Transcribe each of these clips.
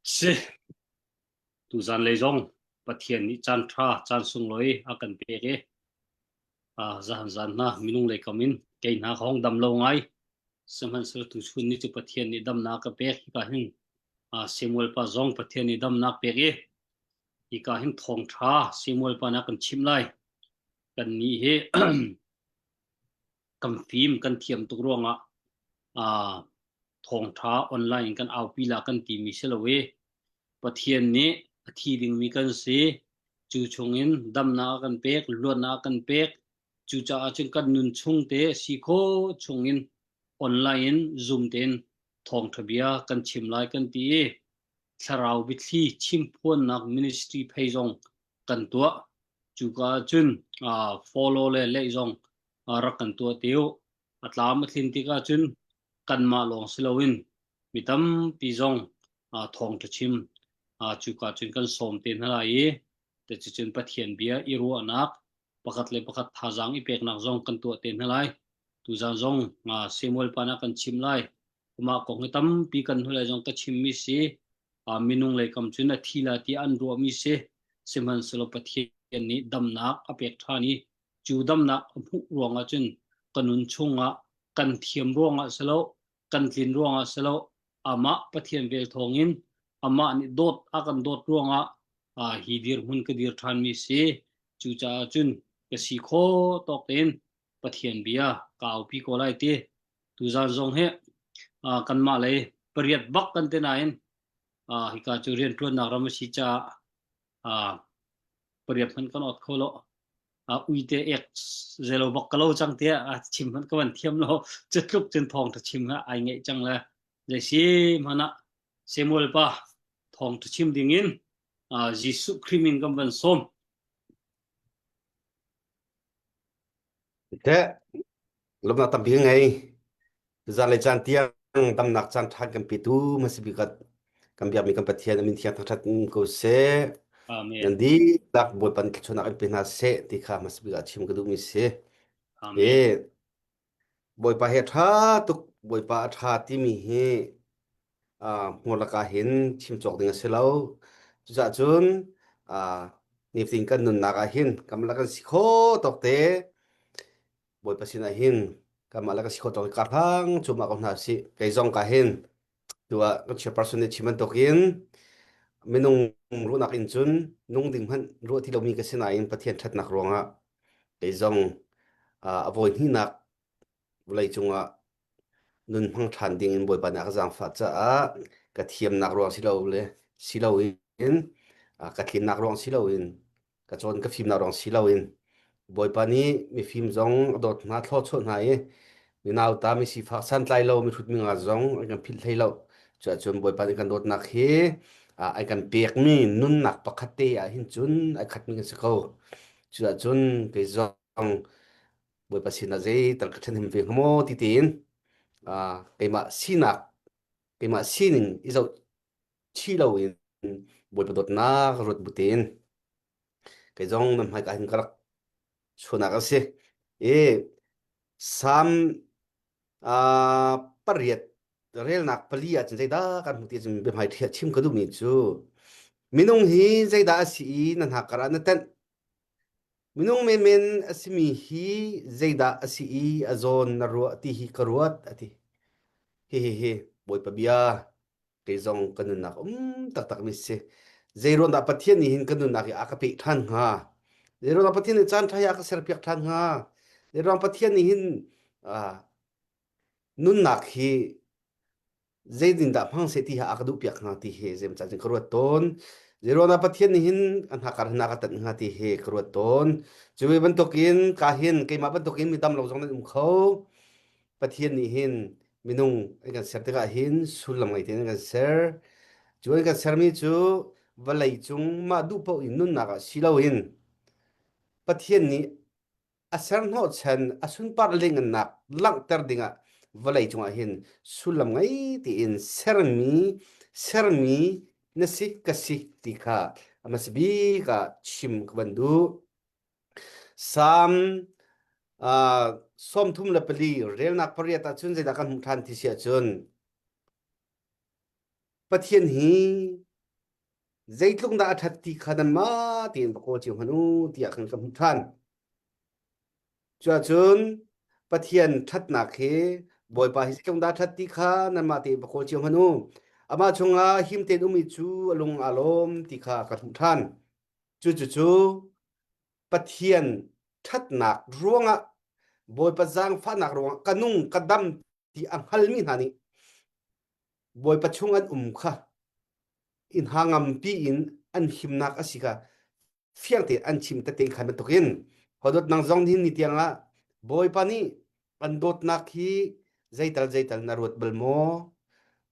Si. Tuzan lei zong Pathian nih caan ṭha, caan sunglawi a kan pek i zahan zan hna minung lei kam in kei hna ka hong dam lo ngai. Sihmanhsehlaw tuchun ni cu Pathian nih damnak a ka pek. Hika hin Samuel pa zong Pathian nih damnak pek i hika hin thawngṭha Samuel pa nih a kan chimh lai. Kannih hi kan fim kan thiam tuk ruangah thawngṭha online in kan aupi la kan timi si lo i Pathian nih a thi dingmi kan si. Cu chungin damnak a kan pek, luatnak a kan pek. Cucaah cun kan nun chung te si khawh chungin online in Zoom tein thawngṭha bia kan chim lai kan ti i thlarau biathli chimphuannak ministry phei zong kan tuah. Cuka ah cun follow le leh zong rak kan tuah te u. A tlam a tlin tikah cun kanmah lawng si loin mi tampi zong thawngṭha chim cuka cun kan sawm te hna lai i cucun Pathian bia i ruahnak pakhat le pakhat thazaang i peknak zong kan tuah te hna lai. Tuzaan zong Samuel pa na kan chim lai. Amah kong hi tampi kan hnulei zong ka chimmi si. Minung lei kam cun a thi la tiah an ruahmi si. Sihmanhsehlaw Pathian nih damnak a pek ṭhan i cu damnak a hmuh ruangah cun ka nun chungah kan thiam ruangah si lo, kan tlin ruangah si lo, amah Pathian vel thawngin amah nih dawt a kan dawt ruangah hi dirhmun ka dir ṭhanmi si. Cucaah cun ka si khawh tawk tein Pathian bia ka aupi ko lai ti. Tuzaan zong hi kanmah lei pariat bak kan te nain hika cu rianṭuannak ram a si caah pariat hmanh kan ot kho lo. Uite ek zelo bak ka lo cang tiah chim hmanh ka van thiam lo. Cu tluk cun thawngṭha chim ha ai ngeih cang le zei si hmanh ah Samuel pa thawngṭha chim ding in Jesuh Khrih min kan van sawm. Teh, lawmhnak tampi ka ngei. Zanlei caan tiang damnak caan ṭha kan petu hmasa bik ah kan biakmi kan Pathian a min thiang thangṭhat in ko seh. Amen. Nan dihlak Bawipa nih thluachuahnak in pe hna seh ti kha hmasa bik ah chim ka duhmi si. Amen. E, Bawipa hi a ṭha tuk. Bawipa a ṭha timi hi hmur lakah hin chim cawk ding a si lo. Cucaah cun nifatin kan nunnak ah hin kanmah le kan si khawh tawk te Bawipa sinah hin kanmah le kan si khawh tawk i hlang cuahmah ko hna usih. Kei zong ka hin tu ah kan chairperson nih chim bantukin minung ruahnak in cun nung ding hmanh ruah ti lomi ka si nain Pathian ṭhatnak ruangah kei zong a vawi hnihnak vawlei cungah nun hmang ṭhan ding in Bawipa nih a ka zaangfah caah ka thiamnak ruang si lo le si loin ka tlinnak ruang si loin ka cawn ka fimnak ruang si loin Bawipa nih mifim zong a dawt hna thlawchuah hna i mi nauta mi sifak santlai lo mi hrut mi nga zong an kan philh hlei lo cuahcun Bawipa nih kan dawtnak hi ai kan pekmi nunnak pakhat te ah hin cun ai khatmi kan si ko cuahcun kei zong Bawipa sinah zeital ka ṭhahnem ve hnga maw ti tein keimah sinak keimah sining i zoh chih loin Bawipa dawtnak ruat bu tein kei zong nan hmaika hin ka rak chuahnak a si. I Salm pariat relnak pali ah cun zeidah kan hmuh ti cun biahmai chim ka duhmi cu minung hi zeidah a si i na hnakkar ah na tenh Minung menmen a simi hi zeidah a si i a zawn na ruah ti hi ka ruat a ti. Hihihi Bawipa bia kei zong ka nunnak um taktakmi si. Zeiruang dah Pathian nih hin ka nunnak hi a ka peh ṭhan hnga? Zeiruang dah Pathian nih caan ṭha hi a ka serpiak ṭhan hnga? Zeiruang Pathian nih hin ah, nunnak hi zeitindah hmang seh ti hi a ka duhpiak hnga ti hi zeimah cun ka ruat tawn. Zeiruangah Pathian nih hin a hnakar hin a ka tanh hnga ti hi ka ruat tawn. Cu ve bantukin ka hin keimah bantukin mi dam lo zong nan um kho. Pathian nih hin minung an kan ser tikah hin sullam ngei tein an kan ser. Cu an kan sermi cu vawlei cung mah duh paoh in nunnak ah si loin Pathian nih a ser hnawhchan a sunpar lengannak langhter dingah vawlei cungah hin sullam ngei tein sermi sermi na si ka si ti kha a hmasa bik ah chim ka van duh. Salm uh, 34 relnak pariat ahcun zeidah kan hmuh ṭhan ti si ahcun Pathian hi. Zeitluk dah a ṭhat ti kha nanmah tein va kawl cio hmanh u tiah khan ka hmuh ṭhan. Cuahcun Pathian ṭhatnak hi Bawipa hi zeitluk dah a ṭhat ti kha nanmah tein va kawl cio hmanh u. Amah chungah him tein ummi cu a lung aa lawm ti kha ka hmuh ṭhan. Cucucu Pathian ṭhatnak ruangah Bawipa zaangfahnak ruangah ka nung ka dam ti a hngalmi hna nih Bawipa chung an um kha in ha ngampi in an himnak a si kha fiang tein an chim tete khan bantukin hodot nang zong hin ni tiang ah Bawipa nih an dawtnak hi zeital zeital na ruat bal maw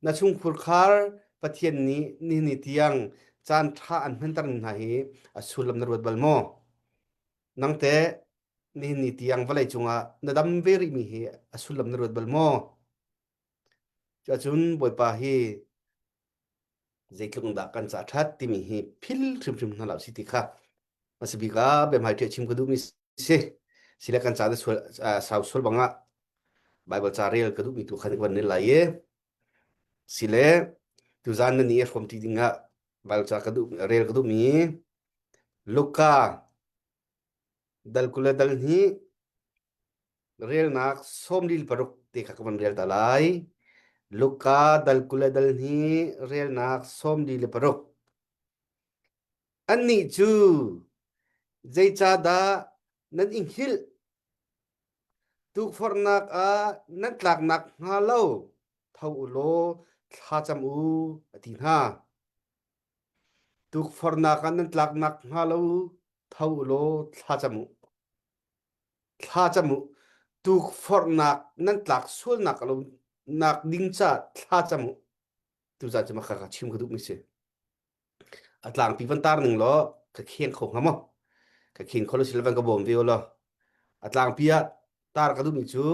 na chungkhur khar Pathian nih ni ni tiang caan ṭha an hmanter ning hna hi a sullam na ruat bal maw nang te nihin ni tiang vawlei cungah na dam ve rihmi hi a sullam na ruat bal maw Cuahcun Bawipa hi zeitluk dah kan ca ṭhat timi hi phil hrimhrim hna lo si ti kha hmasa bik ah biahmai ṭhiah chim ka duhmi si. Sile kan ca na sual sau sual bang ah Bible ca rel ka duhmi tu khan ka van rel lai i sile tuzan na ni a hrawm ṭi ding ah Bible ca ka duh rel ka duhmi Luka dal 20 le dal hnih Relnak 46 te kha ka van rel ta lai. Luka dal 20 le dal hnih relnak 46. Annih cu zeicahdah nan i hngilh? Tukforhnak ah nan tlaknak hnga lo tho u law thlacam u, a ti hna. Tukforhnak ah nan tlaknak hnga lo tho u law thlacam u. Thla cam u. Tukforhnak nan tlak sualnak lo nak ding ca thla cam u. Tuzaan cu maka ka chim ka duhmi si. A tlangpi van tar ning law ka kheng kho hnga maw? Ka kheng kho lo si van ka bawm ve law. A tlangpi ah tar ka duhmi cu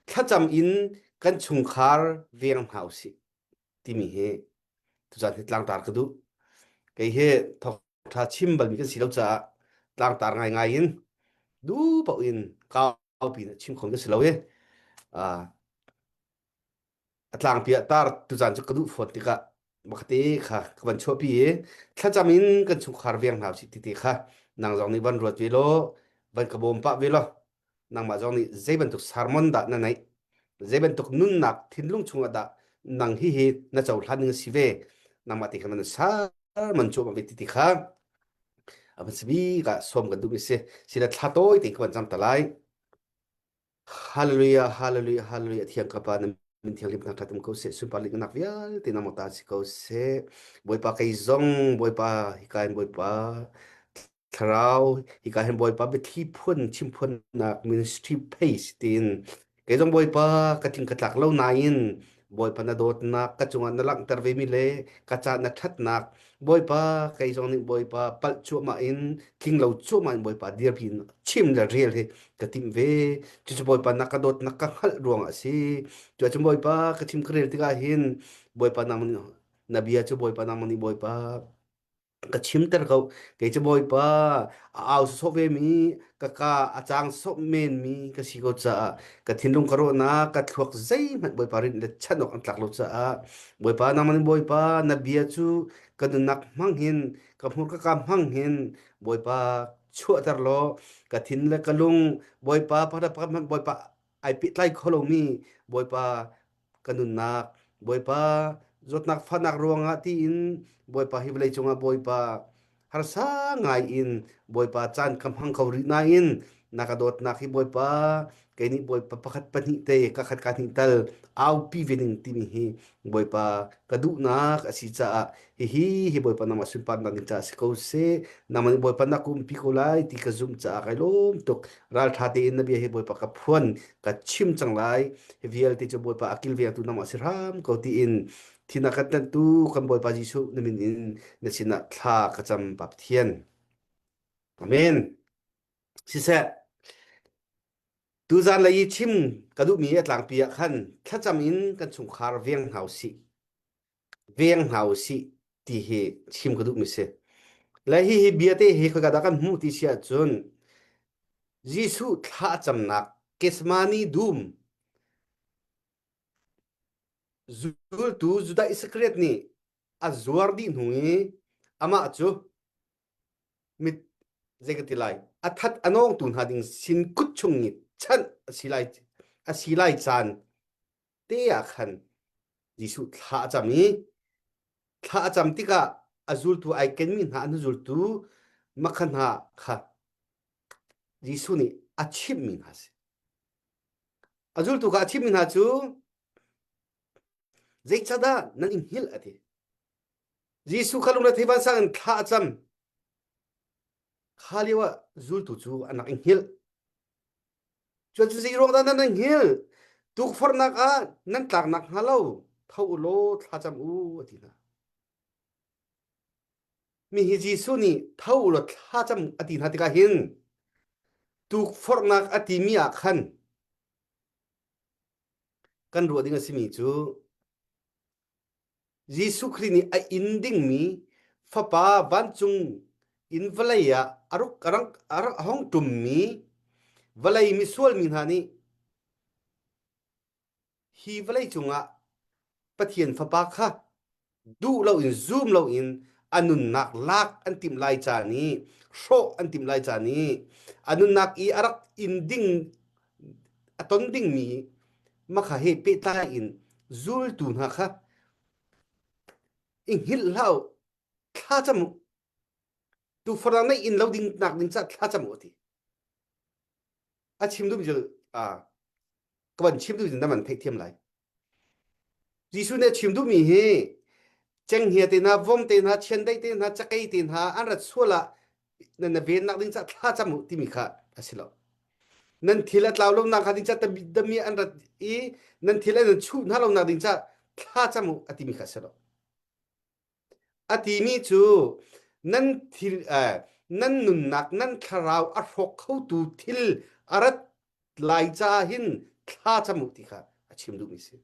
thlacam in kan chungkhar veng hna usih timi hi tuzaan hi tlangtar ka duh. Kei hi thawk ṭha chim balmi kan si lo caah tlangtar ngaingai in duh paoh in kaupi in a chim kho kan si lo i a tlangpi ah tar tuzaan cu ka duh fawn tikah makate kha ka van chuahpi i thlacam in kan chungkhar veng hna usih ti te kha nang zong nih van ruat ve law van ka bawm pah ve law nangmah zong nih zei bantuk sermon dah na neih zei bantuk nunnak thinlung chungah dah nang hi hi na cohlan ding a si ve nangmah te kha na sermon cu ve ti ti kha a hmasa bik ah sawm kan duhmi si sila thla tawi te kan cam ta lai Hallelujah hallelujah hallelujah thiang ka pa na min thianghlim thangṭhat um ko seh sunpar nak vialte nangmah ta si ko seh Bawipa kei zong Bawipa hika in Bawipa Thlarau hika hin Bawipa biathli phun chimphuannak ministry phase tiin kei zong Bawipa ka tling ka tlak lo nain Bawipa na dawtnak ka cungah na langhter ve mi le ka ca na ṭhatnak Bawipa kei zong nih Bawipa palh cuahmah in tling lo cuahmah in Bawipa dirpi in chim le rel hi ka timh ve cucu Bawipa na ka dawtnak ka hngalh ruangah a si cuacun Bawipa ka chim ka rel tikah hin Bawipa nang na bia cu Bawipa nangmah nih Bawipa ka chimter ko kei cu bawipa a au sawsawh ve mi ka ka a cang sawh men mi ka si ko caah ka thinlung ka ruahnak ka thluak zeihmanh bawipa rin le chan awk an tlak lo caah bawipa nangmah nih bawipa na bia cu ka nunnak hmang hin ka hmurka ka hmang hin bawipa chuahter law ka thin le ka lung bawipa pakhat pakhat hmanh bawipa ai pehtlai kho lomi bawipa ka nunnak Bawipa zawtnak fahnak ruangah tiin Bawipa hi vawlei cungah Bawipa harsa ngai in Bawipa caan ka hmang kho rih nain na ka dawtnak hi Bawipa kei nih Bawipa pakhat pahnih te ka khat ka hnih tal aupi ve ning timi hi Bawipa ka duhnak a si caah hihi hi Bawipa nangmah sunparnak ding caah si ko seh nangmah nih Bawipa na ka umpi ko lai ti ka zumh caah kai lawm tuk ralṭha tein na bia hi Bawipa ka phuan ka chim cang lai hi vialte cu Bawipa a kilvengtu nangmah si hram ko tiin thin a kan tlanhtu kan Bawipa Jesuh na min in na sinah thla ka cam Pa Pathian Amen siseh tuzan lei i chim ka duhmi a tlangpi ah khan thlacam in kan chungkhar veng hna usih veng hna usih ti hi chim ka duhmi si le hi hi bia te hi khoika dah kan hmuh ti si ahcun Jesuh thla a camnak Gethsemane dum zultu Judah Iskariot nih a zuar dih hnu i. Amah cu mit zei ka ti lai a that a nawngtu hna ding sin kut chung i chanh a si lai a si lai caan te ah khan Jesuh thla a cam i thla a cam tikah a zultu ai kenmi hna an zultu makha hna kha Jesuh nih a chimhmi hna a si. A zultu kha a chimhmi hna cu zeicahdah nan i hngilh a ti. Jesuh kha lungrethei vansang in thla a cam. Kha lio ah zultu cu an rak i hngilh. Cun zei ruang dah nan i hngilh? Tukforhnak ah nan tlaknak hnga lo tho u law thla cam u a ti hna. Mi hi Jesuh nih tho u law thla cam a ti hna tikah hin tukforhnak a timi ah khan kan ruah ding a simi cu Jesuh Khrih nih a inn dingmi Fapa vancung in vawlei ah a ruk a rak a rak hong ṭummi vawlei misual mi hna nih hi vawlei cungah Pathian Fapa kha duh loin zum loin a nunnak lak an timh lai caan i hrawh an timh lai caan i a nunnak i a rak in ding a ton dingmi makha he pehtlai in zultu hna kha i hngilh hlah u thla cam u tuufarang na inn lo ding nak ding ca thla cam u ti a chim duh cu ka van chim duh na van theihthiam lai Jesuh nih a chim duhmi hi cenghngia te hna vom te hna chiandeih te hna cakei te hna an rat sual ah nan na vennak ding ca thla cam u timi kha a si lo nan thil a tlau lonak hnga ding ca dami an rat i nan thil an chuh hna lonak ding ca thla cam u a timi kha a si lo A timi cu nan thil eh, nan nunnak nan thlarau a hrawk khotu thil a rat lai caah hin thla cam u ti kha a chim duhmi si.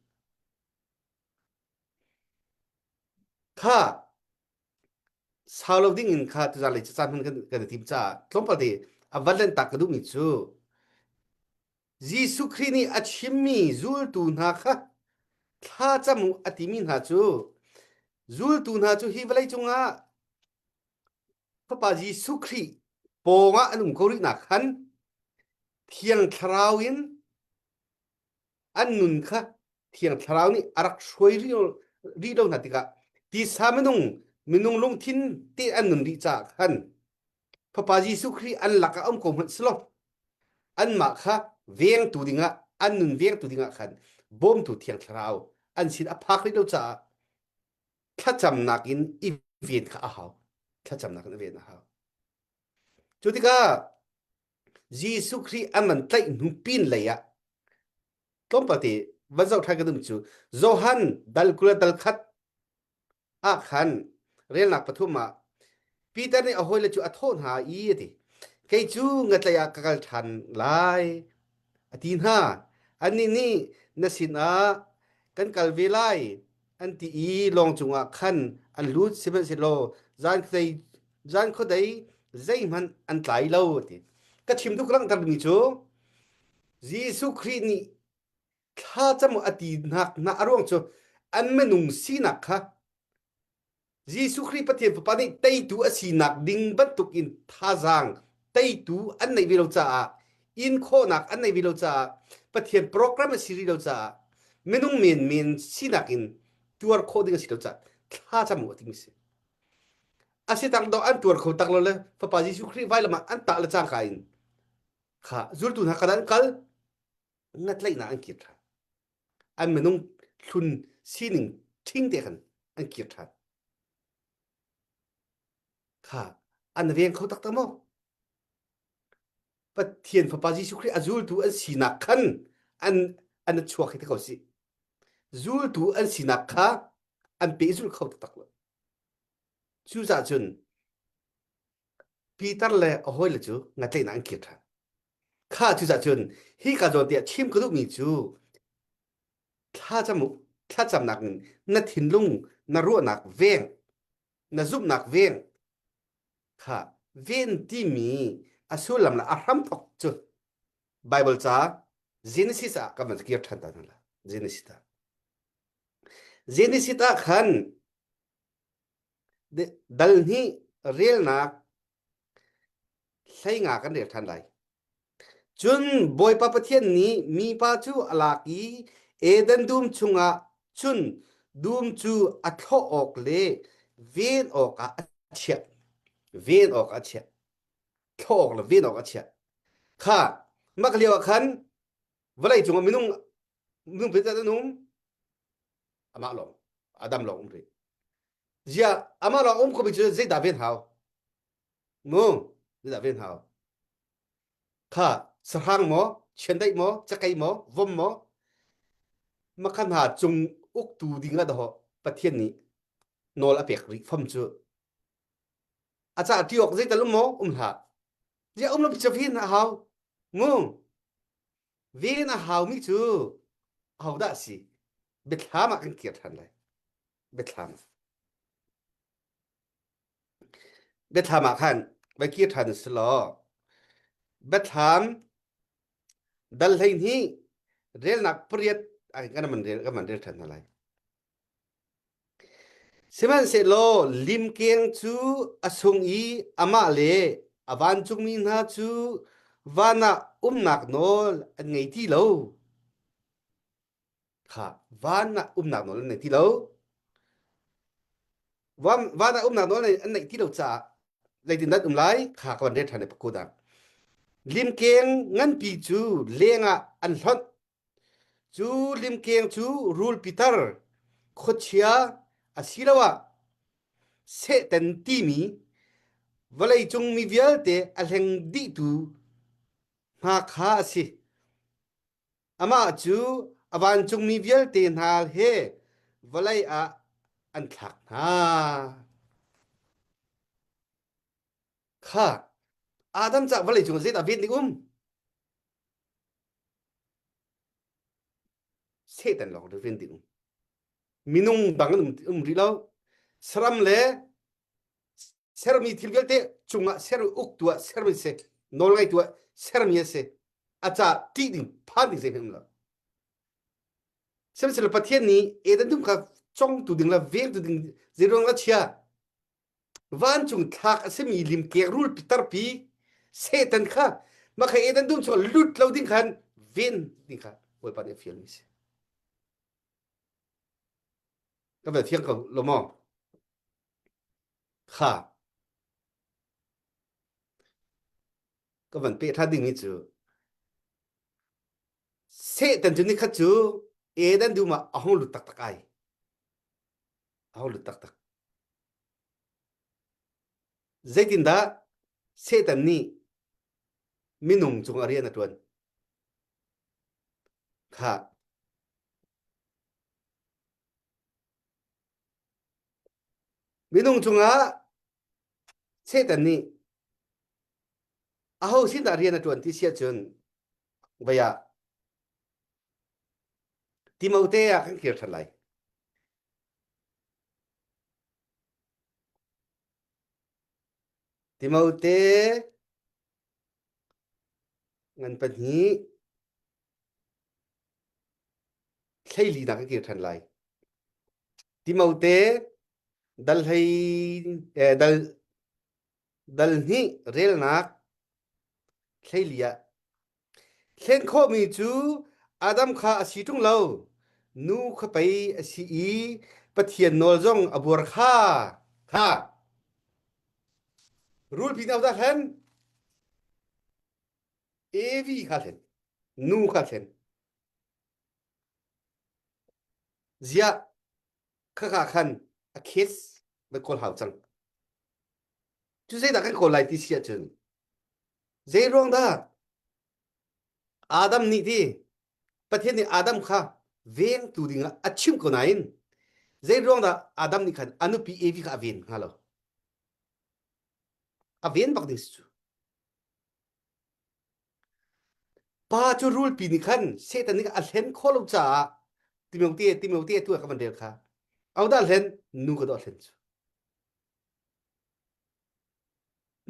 Kha sau lo ding in kha tuzan lei caan hman kan kan i tim caah tlawmpal te a van len tak ka duhmi cu Jesuh Khrih nih a chimmi zultu hna kha thla cam u a timi hna cu zultu hna cu hi vawlei cungah Fapa Jesuh Khrih pawngah an um ko rihnak khan Thiang Thlarau in an nun kha Thiang Thlarau nih a rak hruai rih lo hna tikah tisa minung minung lungthin te an nun rih caah khan Fapa Jesuh Khrih an lakah um ko hmanh selaw anmah kha vengtu dingah an nun vengtu dingah khan bawmtu Thiang Thlarau an sin a phak rih lo caah thlacamnak in i ven kha a hau. Thlacamnak in i ven a hau. Cu tikah Jesuh Khrih an van tlaih hnu pin lei ah tlawmpal te van zoh ṭhan ka duhmi cu Johan dal 20 dal khat ah khan relnak pathum ah Peter nih a hawile cu a thawh hna i a ti kei cu ngatlaih ah ka kal ṭhan lai a ti hna annih nih na sinah kan kal ve lai an ti i lawng cungah khan an lut sihmanhsehlaw zan khuadei zan khuadei zeihmanh an tlai lo a ti ka chim duh ka langhter mi cu Jesuh Khrih nih thlacam a ti nak na a ruang cu an minung sinak kha Jesuh Khrih Pathian Fapa nih teitu a sinak ding bantuk in thazaang teitu an neih ve lo caah in khawhnak an neih ve lo caah Pathian program a si rih lo caah minung menmen sinak in tuar khawh ding a si lo caah thlacam u a timi si. A si tak do an tuar kho tak lo le Fapa Jesuh Khrih vailam ah an tah le cangka in kha zultu hna kal an kal ngatlaihnak an kir ṭhan. An minung hlun sining ṭhing te khan an kir ṭhan. Kha an veng kho taktak maw? Pathian Fapa Jesuh Khrih a zultu an sinak khan an an chuak hi te ko si. Zultu an sinak kha an pehzulh kho taktak lo. Cucaah cun Peter le a hawile cu ngatlaihnak an kir ṭhan. Kha cucaah cun hi ka zawn tiah chim ka duhmi cu thlacam u, thlacamnak in na thinlung, na ruahnak veng, na zumhnak veng kha ven timi a sullam le a hramthawk cu Bible ca Genesis ah kan van kir ṭhan ta hna la. Genesis ah. Genesis ah khan Dal hnih relnak 15 kan rel ṭhan lai. Cun Bawipa Pathian nih mipa cu a lak i Eden dum chungah cun dum cu a thlawh awk le ven awkah a chiah. Ven awkah a chiah. Thlawh awk le ven awk a chiah. Kha mah lio ah khan vawlei cungah minung minung pei an um amah lawng Adam lawng um rih. Ziah amah lawng um khomi cu zeidah ven hau? Mu zeidah ven hau? Kha sahrang maw, chiandeih maw, cakei maw, vom maw, makha hna cung uktu ding ah dawh Pathian nih nawl a pek rih fam cu. A cah ti awk zeital um maw? Um hlah. Ziah um lo ven a hau. Mu ven a haumi cu ahodah a si? Biathlam ah kan kir ṭhan lai. Biathlam. Biathlam ah khan vai kir ṭhan u si law Biathlam dal 12 relnak pariat ah kan man rel kan man rel ṭhan hna lai. Sihmanhsehlaw limkeng cu a sung i amah le a vancungmi hna cu van ah umnak nawl an ngei ti lo. Kha van ah umnak nawl an ngei ti lo. Van, van ah umnak nawl an neih ti lo caah zeitindah an um lai? Kha ka van rel ṭhan i pakut ah. Limkeng nganpi cu lengah an hlonh. Cu limkeng cu rul pitar, khuachia asiloah Satan timi vawleicung mi vialte a hleng dihtu hna kha a si. Amah cu a vancungmi vialte hna he vawlei ah an thlak hna. Kha Adam cah vawleicung ah zeidah ven ding um? Satan lawng ven ding um. Minung dang an um, um rih lo. Saram le sermi thil vialte cungah ser uktu ah sermi si nawlngeitu ah sermi a si a ca ṭih ding phan ding zeihmanh um lo sihmanhsehlaw Pathian nih Eden dum kha congtu ding le vengtu ding zeiruang la chia vancung thlak a simi limkek rul pitarpi Satan kha mah kha Eden dum chung lut lo ding khan ven ding kha Bawipa nih a fialmi si ka ve fiang ko lo maw Kha ka van peh ṭhan dingmi cu Satan cu nikhat cu Eden dum ah a hung lut taktak ai. A hung lut taktak. Zeitindah Satan nih minung cungah rian a ṭuan? Kha Minung cungah Satan nih aho sin dah rian a ṭuan ti si ahcun vei ah Timote ah kan kir ṭhan lai. Timote ngan pahnih 12 nak kan kir ṭhan lai. Timote dal hlei eh, dal dal hnih relnak 14 ah thlen khawhmi cu Adam kha a si ṭung lo nu kha pei a si i Pathian nawl zong a buar kha kha rulpi na dah hlen Evi kha hlen nu kha hlen Ziah khakha khan a kiss va kawl hau cang. Cu zeidah kan kawl lai ti si ahcun zei ruang dah Adam nih ti Pathian nih Adam kha vengtu dingah a chimh ko nain zei ruang dah Adam nih khan a nupi Evi kha a ven hnga lo. A ven bak ding si cu. Pa cu rulpi nih khan Satan nih a hlen khawh lo caah Timote Timote tu ah ka van rel kha. Ahodah hlen? Nu ka dawh hlen cu.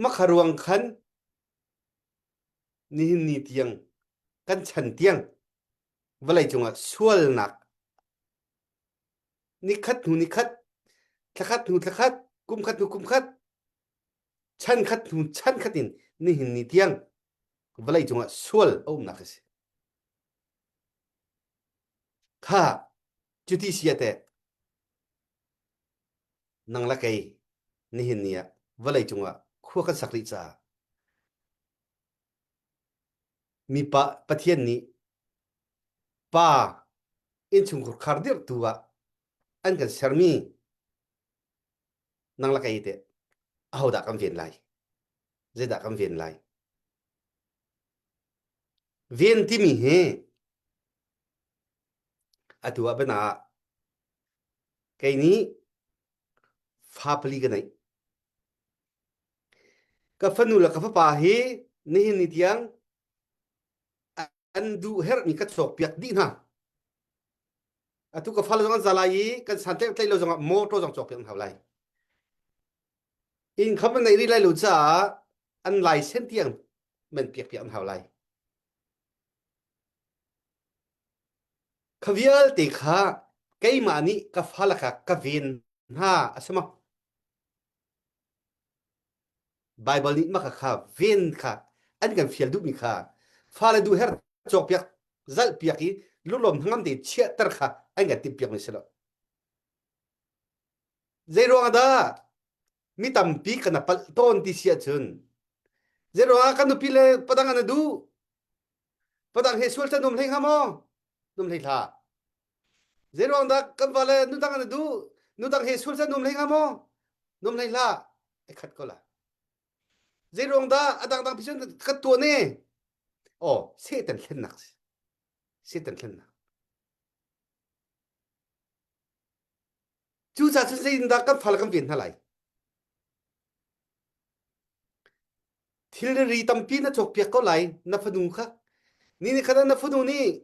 Makha ruang khan nihin ni tiang kan chan tiang vawlei cungah sualnak nikhat hnu nikhat thlakhat hnu thlakhat. Kum khat hnu kum khat, chan khat hnu chan khat in nihin ni tiang vawlei cungah sual a umnak a si. Kha cuti si ah teh nang le kei nihin ni ah vawlei cungah khua kan sak rih caah mipa Pathian nih pa innchungkhar khar dirhtu ah an kan sermi nang le kei teh ahodah kan ven lai zeidah kan ven lai ven timi hi atu ah bana kei nih fa pali ka neih ka fanu le ka fapa hi nihin ni tiang an duh herhmi ka cawkpiak dih hna. Atu ka fale zong an za lai i kan san tlaih lo zongah motor zong cawkpiak an hau lai. Income an neih rih lai lo caah an license tiang man piak piak an hau lai. Kha vialte kha keimah nih ka fale kha ka ven hna a si maw? Baibal nih maka kha ven kha an kan fial duhmi kha fale duh her cawkpiak zalhpiak i lunglawm hnangam te chiahter kha an kan timhpiakmi si lo. Zei ruang dah mi tampi kan palh tawn ti si ahcun zei ruang ah kan nupi le padang an duh padang he sual can um hlei hnga maw num hlei hlah zei ruang dah kan va le nu dang an duh nu dang he sual can um hlei hnga maw num hlei hlah ai khat ko la zei ruang dah a dang dang phicun ka tuan e oh satan thlennak si satan thlennak Cucaah cun zeitindah kan fale kan ven hna lai? Thilri tampi na cawkpiak ko lai na fanu kha. Ni ni khat ah na fanu nih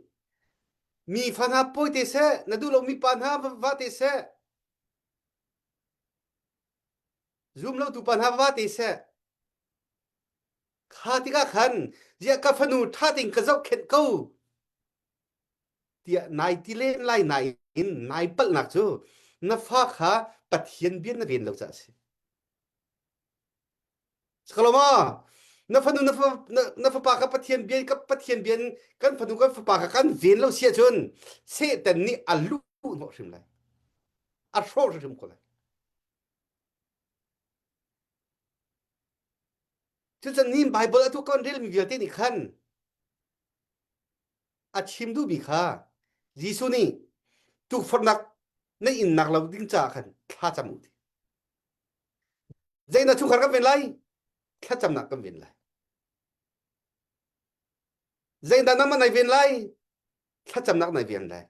mi fa hna pawi te seh, na duh lomi pa hna va te seh, zum lotu pa hna va te seh. Kha tikah khan ziah ka fanu ṭha tein ka zohkhenh ko tiah nai ti len lai nain nai palhnak cu na fa kha Pathian bia na ven lo caah a si. Sakaloma na fanu na, fa, na, na fapa kha Pathian bia ka Pathian bia kan fanu kan fapa kha kan ven lo si ahcun Satan nih a luh hnawh hrim lai. A hrawh hrim ko lai. Cucan ni Bible atu kan relmi vialte nih khan a chim duhmi kha Jesuh nih tukforhnak na innak lo ding caah khan thlacam u ti. Zei na chungkhar kan ven lai? Thlacamnak kan ven lai. Zeidah nangmah nai ven lai? Thlacamnak nai ven lai.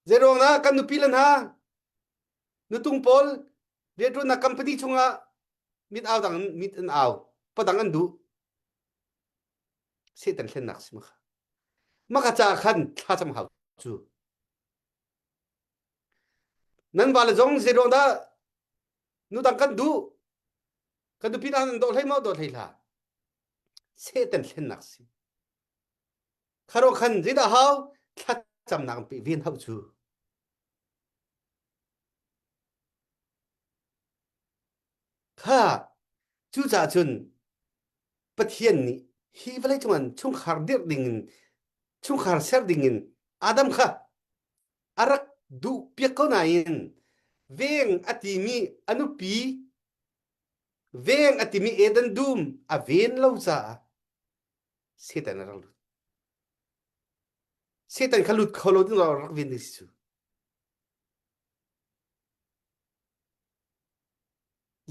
Zei ruang dah kan nupi le hna nutung pawl rianṭuannak company chungah mit au dang mit an au padang an duh Satan hlennak si maka. Maka ca khan thlacam hau cu. Nan va le zong zeiruang dah nu dang kan duh kan nupi hna nan dawh hlei maw dawh hlei hlah. Satan hlennak si. Kharo khan zeidah hau thlacamnak pe ven hau cu. Kha cucaah cun Pathian nih hi vawlei cungah chungkhar dirh dingin chungkhar ser dingin Adam kha a rak duh piak ko nain veng a timi a nupi veng a timi Eden dum a ven lo caah Satan a rak lut. Satan kha lut kho lo ding rak ven ding si cu.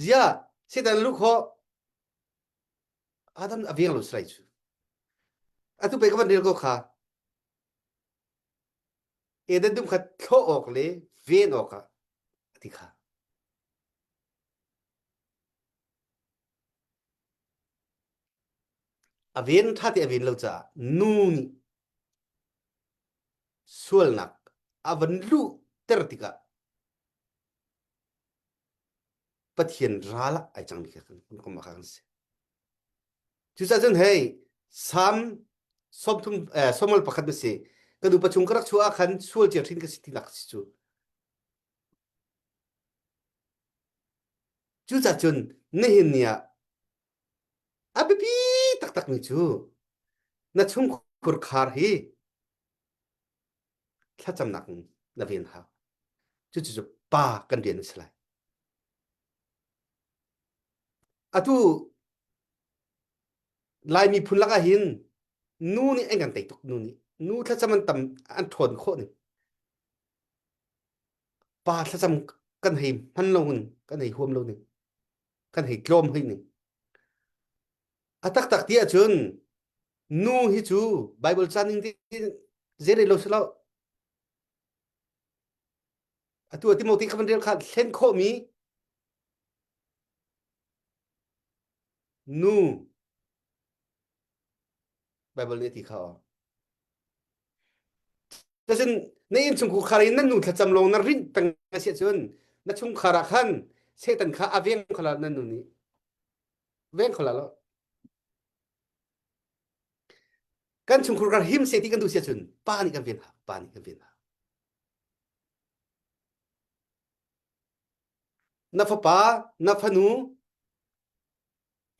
Ziah Satan luh khawh Adam a veng lo salai cu. Atu pe ka van rel ko kha. Eden dum kha thlawh awk le ven awk ah a ti kha. A ven ṭha te a ven lo caah nu nih sualnak a van luhter tikah Pathian ral ah ai cangmi kha kan kan kan si. Cucaah cun hei Salm 30 eh, 41 na si ka nupa chung ka rak chuah ah khan sual cia hrin ka si tinak si cu. Cucaah cun nihin ni ah a biapi taktakmi cu na chungkhur khar hi thlacamnak in na ven hau. Cucu pa kan rian a si lai. Atu Lai miphun lakah hin nu nih an kan tei tuk nu nih. Nu thlacam an tam an ṭhawn khawh ning. Pa thlacam kan hei hman lo in kan hei huam lo ning. Kan hei tlawm hoi ning. A taktak ti ahcun nu hi cu Bible ca ning zei lo si lo. Atu Timothy kha van rel kha thlen khawhmi nu Bible nih a ti kha. Cun na innchungkhar khar in nan nu thlacam lawng na rinh peng a si ahcun na chungkhar ah khan Satan kha a veng kho la nan nu nih veng kho la lo. Kan chungkhar kar him se ti kan duh si ahcun pa nih kan ven ha pa nih kan ven ha. Na fapa na fanu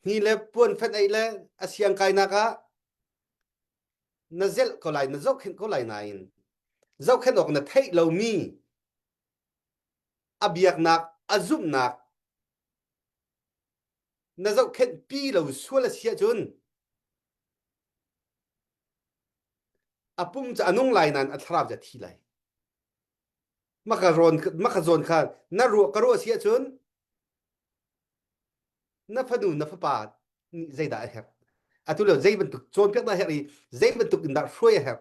hni le puan fenh ei le a siang kainak ah na zelh ko lai na zohkhenh ko lai nain zohkhenh awk na theih lomi a biaknak a zumhnak na zohkhenh pi lo sual a si ahcun a pum cu a nung lai nain a thlarau cu a thi lai maka rawn maka zawn kha na ruah ka ruah si ahcun na fanu na fapa nih zeidah a herh atu lio zei bantuk cawnpiak dah a herh i zei bantuk in dah hruai a herh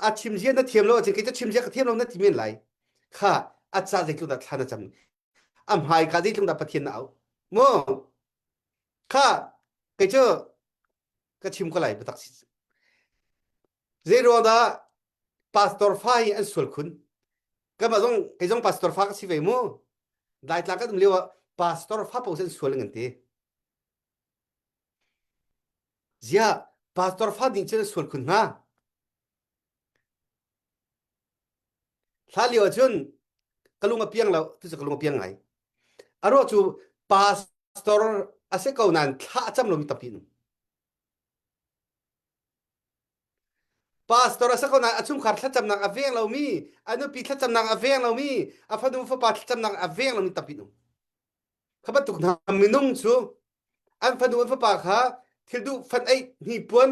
a chim zia na thiam lo ahcun kei cu chim zia ka thiam lo na ti men lai kha a ca zeitluk dah thla na cam a hmai ka zeitluk dah Pathian na auh mu kha kei cu ka chim ko lai biatak si zei ruang dah pastor fa hi an sual khun kanmah zong kei zong pastor fa ka si ve mu Laitlang kan um lio ah pastor fa paoh an sual ngan ti ziah pastor fa ding cun an sual khun hnga hla lio ahcun ka lung a piang lo tu cu ka lung a piang ngai a ruah cu pastor a si ko nain thla a cam lomi tampi an um Pastor a si ko nain a chungkhar thlacamnak a veng lomi, a nupi thlacamnak a veng lomi, a fanu fapa thlacamnak a veng lomi tampi an um. Kha bantuk hna minung cu an fanu an fapa kha thil duh fan ei hnipuan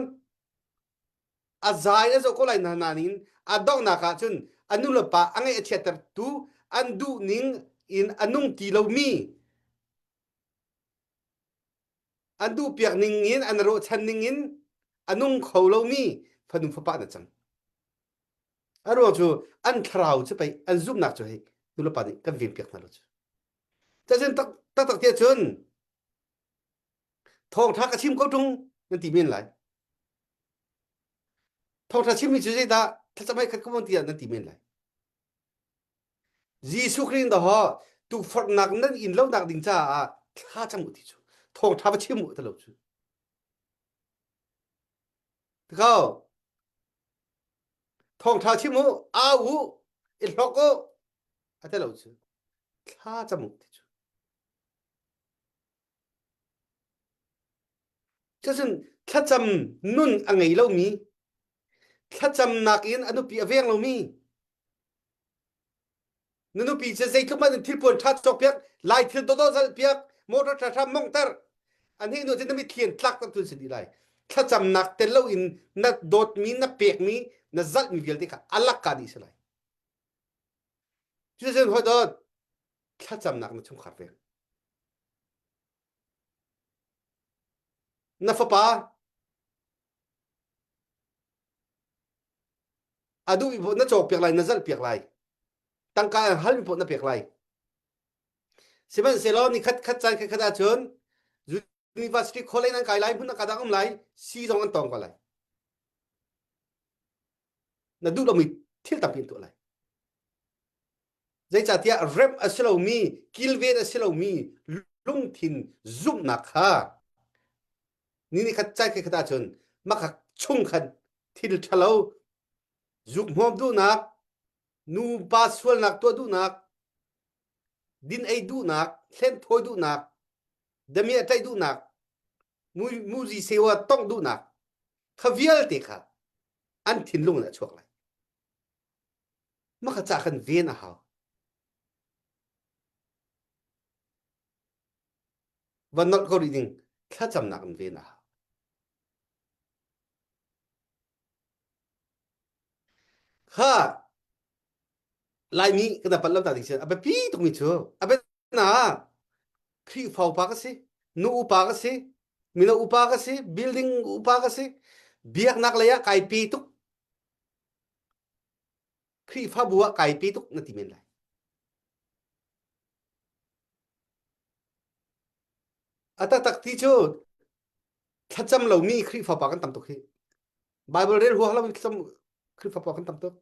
a zai a zoh ko lai na nain a donghnak ah cun a nu le pa a ngaih a chiattertu an duh ning in a nung ti lomi an duhpiak ning in an ruahchan ning in a nung kho lomi fanu fapa na cang a ruang cu an thlarau cu pei an zumhnak cu hei nulepa nih kan venpiak hna lo cu cazin tak tak tiah cun thawngtha ka chim ko tung nan ti men lai thawngtha chimmi cu zeidah thlacam hai khat ko tiah nan ti men lai Jesuh Khrih in dah tukforhnak nan in lonak ding caah thla cam u ti cu thawngṭha va chim u ti lo cu. Tikau thawngṭha chim u, au u, i hlok u, a ti lo cu. Thla cam u ti cu. Cucun thlacam nun a ngei lomi, thlacamnak in a nupi a veng lomi, Na nupi cu zeitluk hmanh in thilpuan ṭha cawkpiak, lai thil dawdawh zalhpiak, motor ṭha ṭha mongter. An hi nu cu na mitthli in tlak tak tun si dih lai. Thlacamnak tel loin na dawtmi, na pekmi, na zalhmi vialte kha a lakka dih si lai. Cuticun hawi dawt, thlacamnak na chungkhar veng. Na fapa a duh mi na cawkpiak lai na zalhpiak lai tangka an halmi paoh na pek lai sihmanhsehlaw ni khat khat caan khat khat ahcun university college nan kai lai hmun ka dang um lai si zong an tong ko lai na duh lomi thil tampi an tuah lai zeicahtiah rem a si lomi kilven a si lomi lungthin zumhnak kha ni ni khat caan khat khat ahcun makha chung khan thil ṭhalo zukhmawm duhnak. Nupa sualnak tuah duhnak, din ei duhnak, hlenthawi duhnak, damiah tlaih duhnak, muzi sewa tongh duhnak kha vialte kha an thinlung in a chuak lai. Mah kha ca kan ven a hau. Van nolh ko rih ding thlacamnak in ven a hau. Kha Laimi kan pat lo ta ding si a biapi tukmi cu a na Khrihfa upa ka si, nu upa ka si, mino upa ka si, building upa ka si, biaknak lei ah kai pe tuk. Khrihfabu ah kai pe tuk na ti men lai. A taktak ti cu thlacam lomi Khrihfa pa kan tam tuk hi. Bible rel huah lomi thlacam Khrihfa pa kan tam tuk.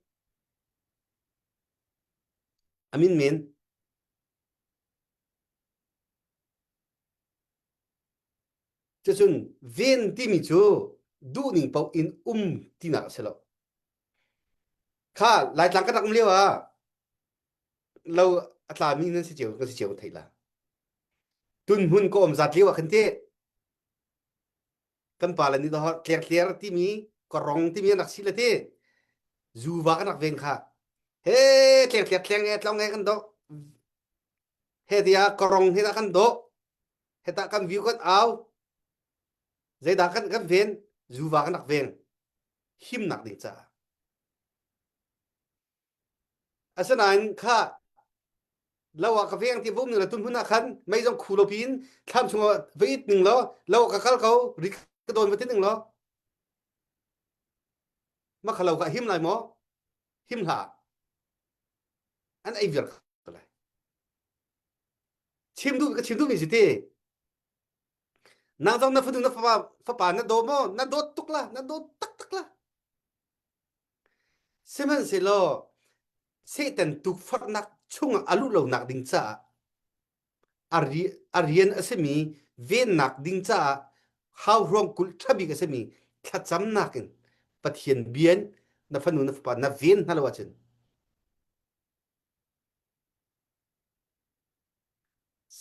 Amin men. Cucun ven timi cu duhning paoh in um tinak a si lo. Kha Laitlang kan rak um lio ah lo a tlami nan si cio kan si cio kan theih la. Tun hmun ka um zat lio ah khan te kan pa le nih doh tlertler timi korong timi an rak si le ti zuva kan rak ven kha he tlertler tleng he tlong he kan doh he tiah korong he dah kan doh heta kan view kan au zeidah kan kan ven zuva kan rak ven himnak ding caah Asinain kha lo ah ka veng ti vum ning le tun hmun ah khan mei zong khu lo piin thlam chungah va it ning law lo ah ka kal ko ri ka dawn va ti ning law ma kha lo ka him lai maw him hlah an ei viar ko lai chim duh ka chim duh mi si ti nang zong na fanu na fapa fapa na daw maw na dawt tuk la na dawt tak tak la Sihmanhsehlaw Satan tukforhnak chungah a luh lonak ding caah a rian a simi vennak ding caah hauhruang kulh ṭha bik a simi thlacamnak in Pathian bia in na fanu na fapa na ven hna lo ahcun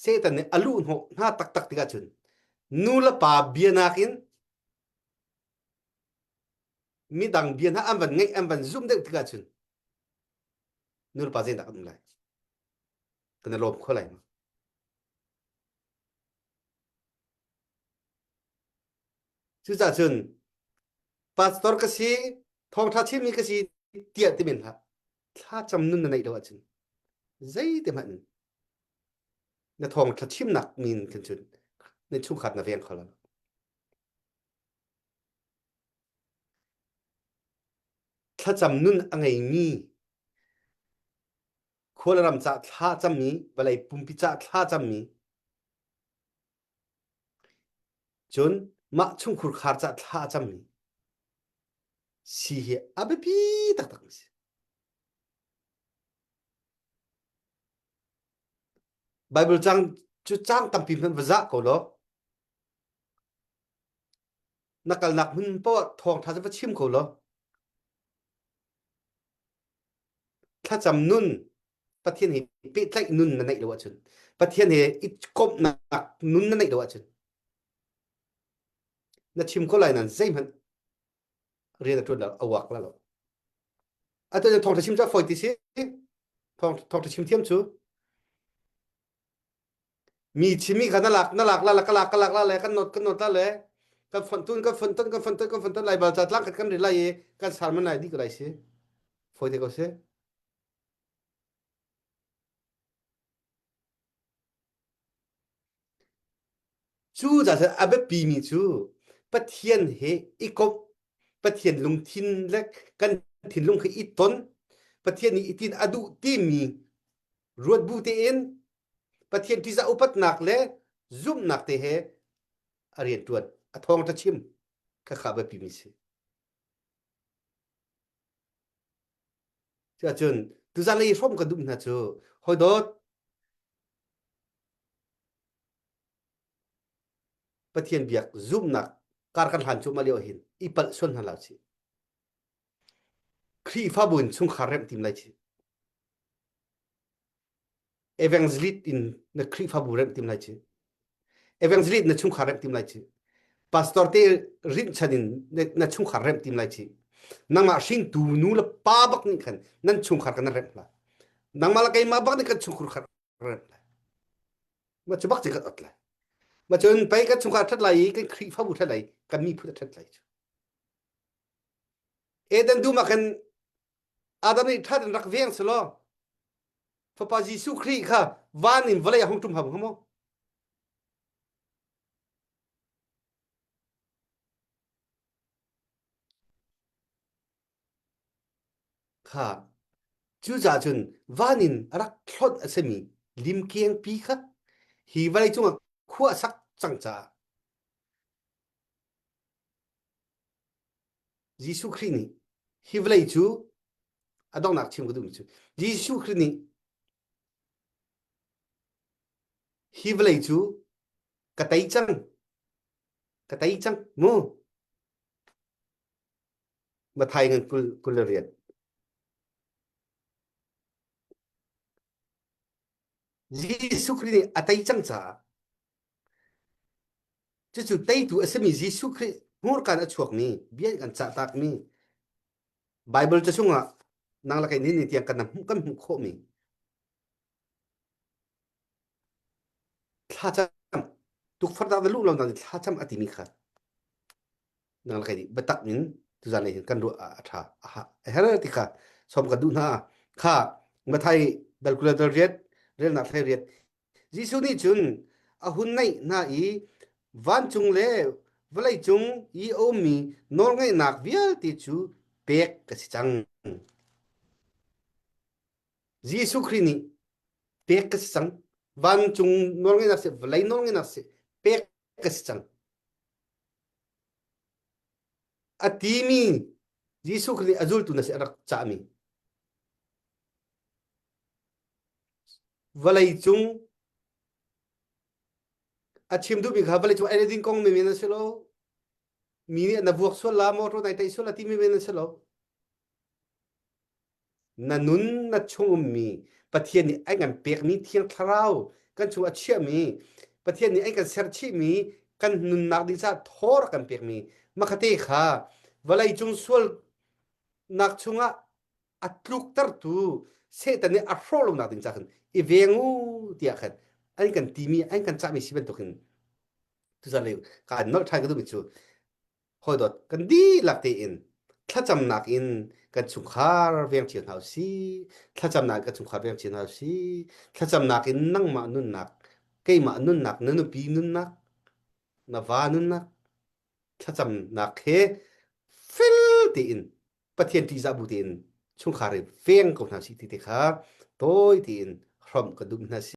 Satan nih a luh hnawh hna taktak tikah cun nu le pa bia nakin midang bia hna an van ngeih an van zumh deuh tikah cun nulepa zeidah kan um lai kan i lawm kho lai ma cucaah cun pastor ka si thawngtha chimmi ka si tiah ti men hlah thlacam nun na neih lo ahcun zeite hmanh na thawngtha chimnak min khin cun na chungkhar na veng kho lo Thlacam nun a ngeimi khua le ram cah thla cammi vawlei pumpi cah thla cammi cun mah chungkhur khar cah thla a cammi si hi a biapi taktak mi si. Bible cang cu cang tampi hmanh va zah ko law Na kalnak hmun poah thawngṭha cu va chim ko law thlacam nun Pathian he pehtlaih nun na neih lo ahcun Pathian he i komhnak nun na neih lo ahcun na chim ko lai nan zeihmanh rian a ṭuan lo a uak la lo atu thawngṭha chim cu a fawi ti si thawngṭha chim thiam cu Mi chimmi kha na lak na lak la la ka lak ka lak la le kan not kan not la le kan fonh tun kan fonh ton kan fonh ton kan fonh ton lai bal ca tlang khat kan ri lai i kan sar man lai di ko lai si foi te ko si cu ca a biapi mi cu Pathian he i komh Pathian lungthin le kan thinlung khi i ton Pathian nih itin a duh timi ruat bu tein Pathian ṭihzah upatnak le zumhnak te he a rianṭuan a thawngṭha chim khakha biapi mi si. Cuahcun tuzan lei hrawm ka duh hna cu hawi dawt Pathian biak zumhnak kar kan hlan cuahmah lio hin i palh sual hna lo si. Khrihfabu in chungkhar remh tim lai chi. Evangelist in na Khrihfabu remh tim lai ci. Evangelist na chungkhar remh tim lai ci. Pastor te rinhchan in na chungkhar remh tim lai ci. Nangmah hringtu nu le pa bak nih khan nan chungkhar kan remh la. Nangmah le keimah bak nih kan chungkhar remh lai. Ma cu bak ci kan ot lai. Ma cun pei kan chungkhar that lai i kan Khrihfabu that lai kan miphun that lai cu. Eden dum ah khan Adam nih that in rak veng selaw Fapa Jesuh Khrih kha van in vawlei a hung ṭum hau hnga maw? Kha cucaah cun van in a rak hlonh a simi limkengpi kha hi vawlei cungah khua a sak cang caah Jesuh Khrih nih hi vawlei cu a donghnak chim ka duhmi cu Jesuh Khrih nih hi vawlei cu ka tei cang ka tei cang mu Mathai ngan kul kul le riat Jesuh Khrih nih a tei cang caah Cucu teitu a simi Jesuh Khrih hmurka in a chuakmi bia in kan cahtakmi Baibal ca chungah nang le kei nih ni tiang kan hmuh kan hmuh khawhmi thlacam tukforhnak na luh lo nak thlacam a timi kha nang le kei nih biatak in tuzan lei hin kan ruah a ṭha a her ti kha som kan duh hna kha Mathai dal kul dal riat relnak thlai riat Jesuh nih cun a hun naih hna i vancung le vawleicung i a ummi nawlngeihnak vialte cu pek ka si cang. Jesuh Khrih nih pek ka si cang. Vancung nawlngeihnak si, vawlei nawlngeihnak si, pek ka si cang. A timi Jesuh Khrih nih a zultu na si a rak cahmi. Vawleicung a chim duhmi kha vawleicung ei le din kong menmen a si lo. Mi nih na vuak sual la, motor nai tei sual la ti menmen a si lo. Na nun na chung ummi Pathian nih an kan pekmi Thiang Thlarau kan chung a chiahmi Pathian nih an kan serchihmi kan nunnak ding caah thaw rak kan pekmi makhate kha vawleicung sualnak chungah a tluktertu Satan nih a hrawh lonak ding ca khan i veng u tiah khan an kan timi an kan cahmi si bantukin tuzan lei kaan nolh ṭhan ka duhmi cu hawidawt kan dihlak tein thlacamnak in kan chungkhar veng cio hna usih thlacamnak in kan chungkhar veng cio hna usih thlacamnak in nangmah nunnak keimah nunnak na nupi nunnak na va nunnak thlacamnak he fel tein Pathian ṭihzah bu tein chungkhar i veng ko hna sih ti te kha tawi tein hrawmh ka duh hna si.